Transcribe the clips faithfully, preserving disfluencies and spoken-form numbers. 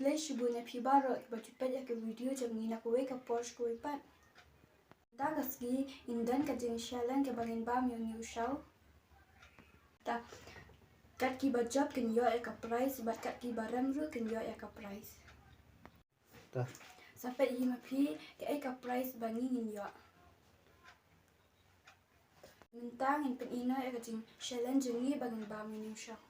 Khublei shibun ïa phi baroh kiba ju peit ïa ka video jong ngi na kawei ka por sha kawei pat. Mynta ka sngi ngin don ka jingchallenge kaba ngin bam ïa une u shaw. Ta, kat kiba jop kin ïoh ïa ka prize bad kat kiba rem ruh kin ïoh ïa ka prize. Ta. Sa peit hi ma phi kaei ka prize ba ngi ngin ïoh. Mynta ngin pyni noh ïa ka jingchallenge jong ngi ba ngin bam ïa une u shaw.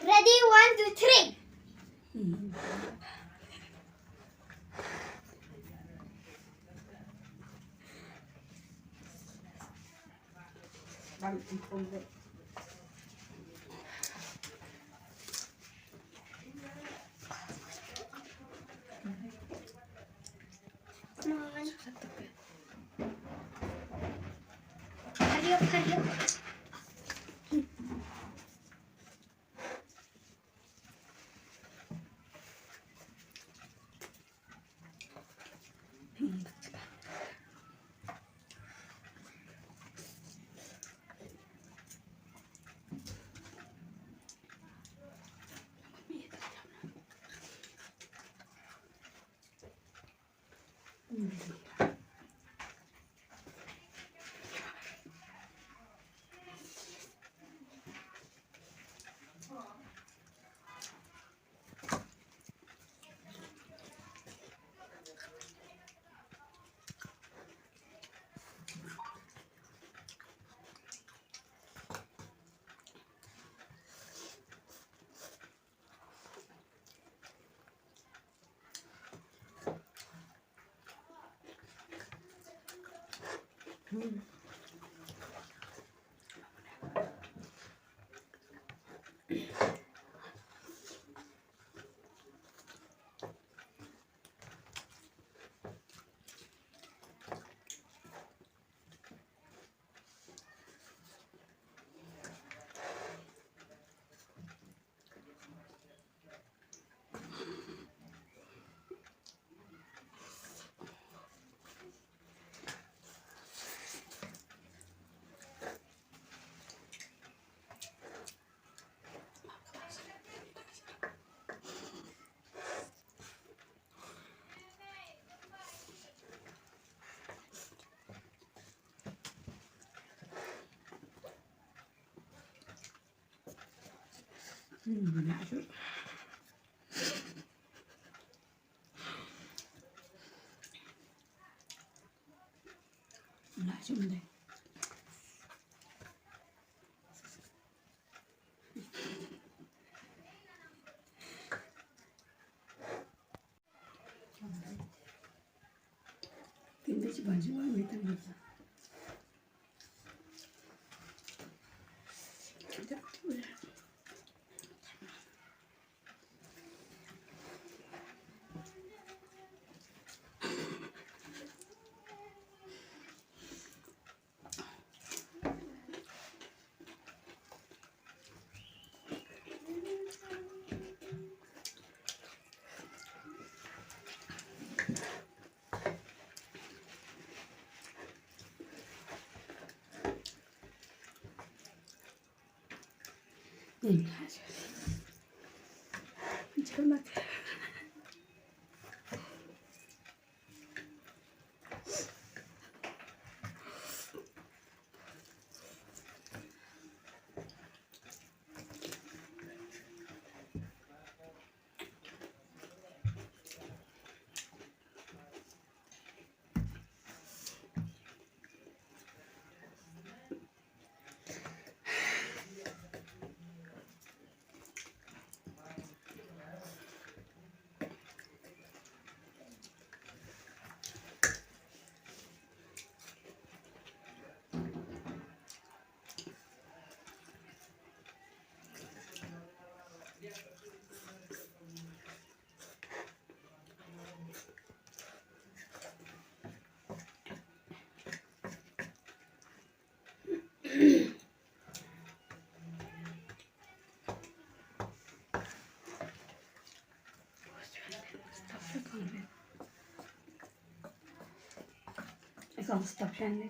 Ready, one, two, three. Come on. Hurry up, hurry up. Stop shan deh.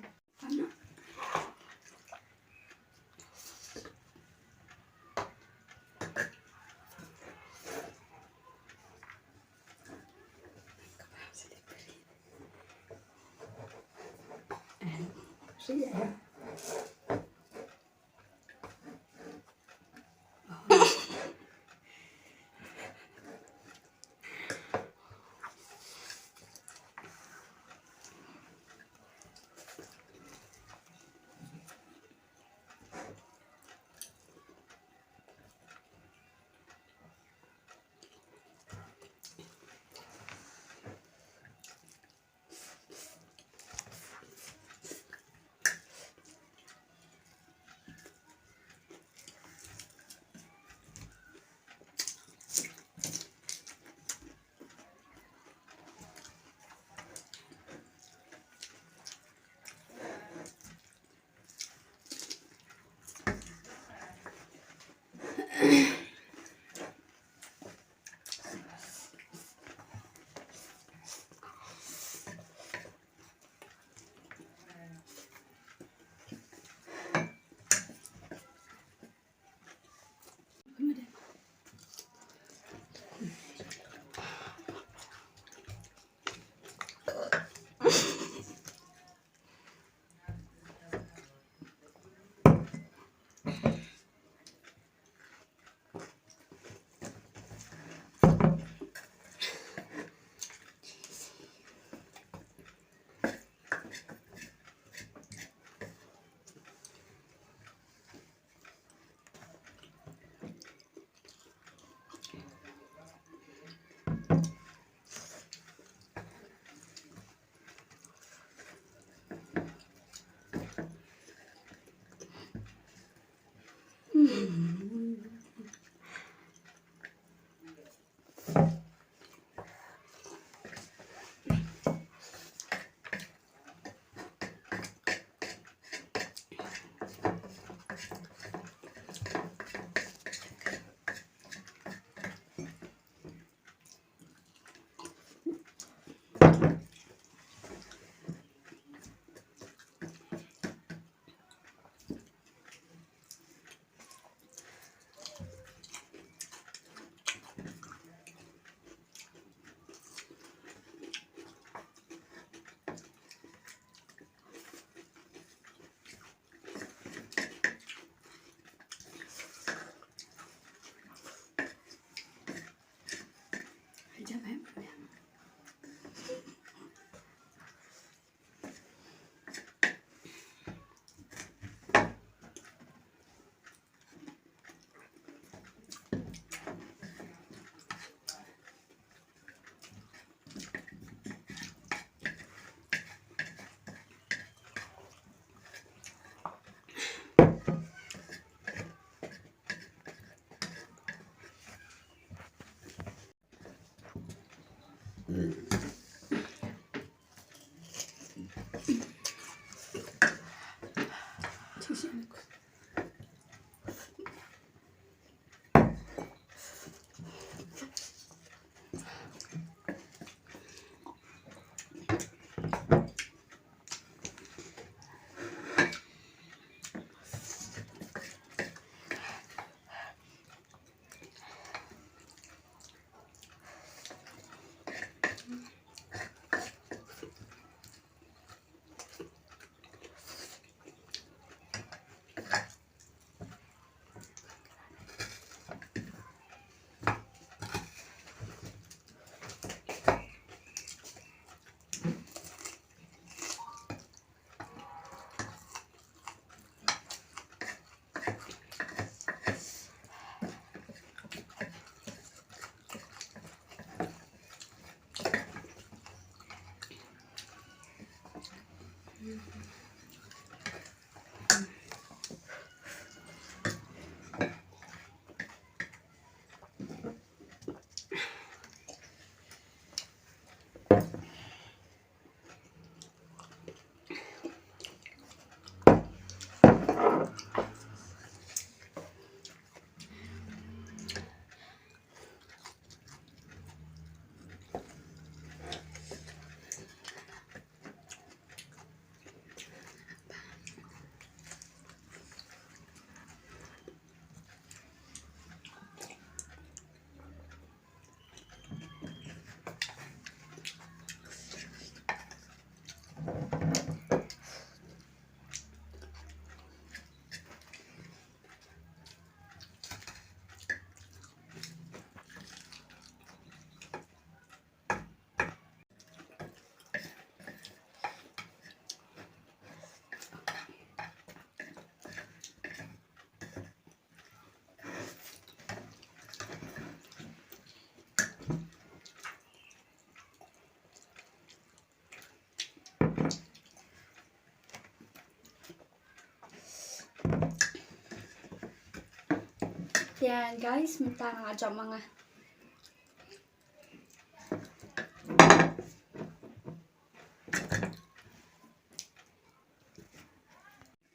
Ïa guys, mynta nga la jop ma nga.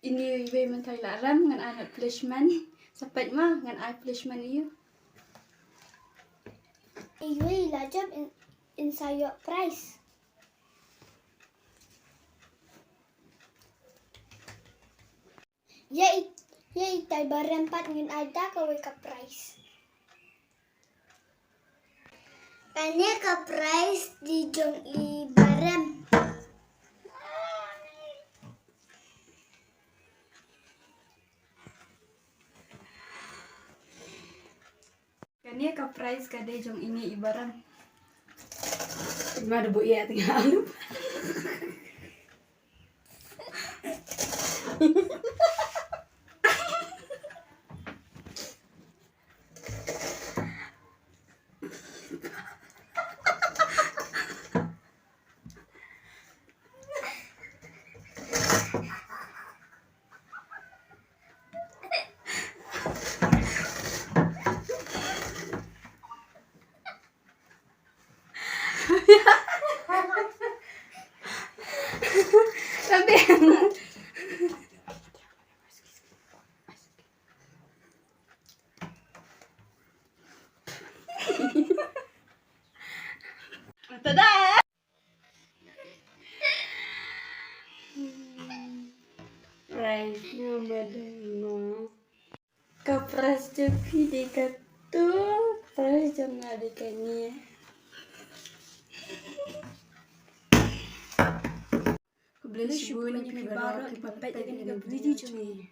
Ini iwei mynta i la rem, ngan ai punishment. Sa peit ma ngan ai punishment ïa u. Iwei la jop in, in sa ïoh prize. Ïa i, ïa itai ba rem pat ngin ai da kawei ka prize. Kane ka prize dei jong i ba rem. Kane ka prize ka dei jong ine i ba rem. Ma da buh ïa tengah alu. Tada! Prize nga ma dei ngo. Ka prize jong phi dei katu, prize jong nga dei kane. Khublei shibun ïa phi baroh kiba peit ïa kane ka video jong ngi.